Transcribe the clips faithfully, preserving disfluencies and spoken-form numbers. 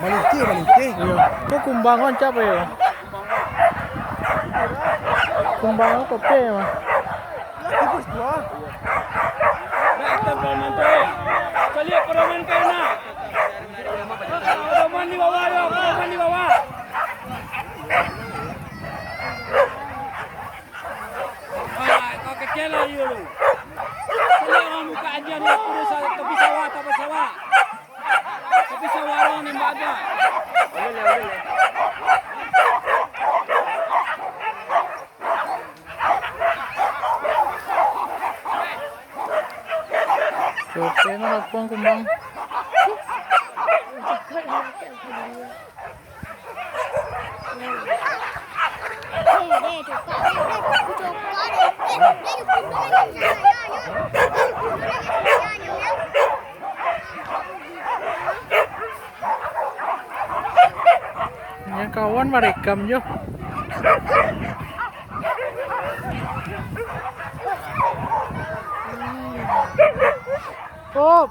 Malintih, malintih. Iyo. Ko kumbang kan capek yo? Kumbang ko pe mah. Baik, teman-teman. Caliak pedoman kau nak. Pedoman di bawah yo, pedoman di bawah. Ah, kau kecil lah dia tu. Sini orang buka aja ni, aku dah sa-, tapi sawah, tapi sawah. Tapi sawah orang nembak aja. Capek mah lakuang kumbang. Nya kawan barekam jo. Stop.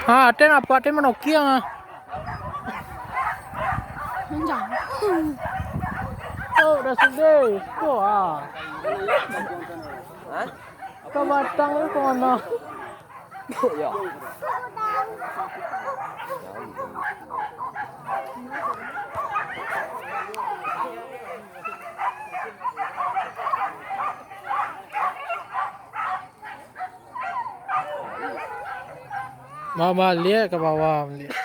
Ha, ten apa, ten manokiang ah. Kencang. Oh, dah sudah. Tuh ah. Hah? Ka batang tu ka mano? Yo. Mama liek ka bawah, liek.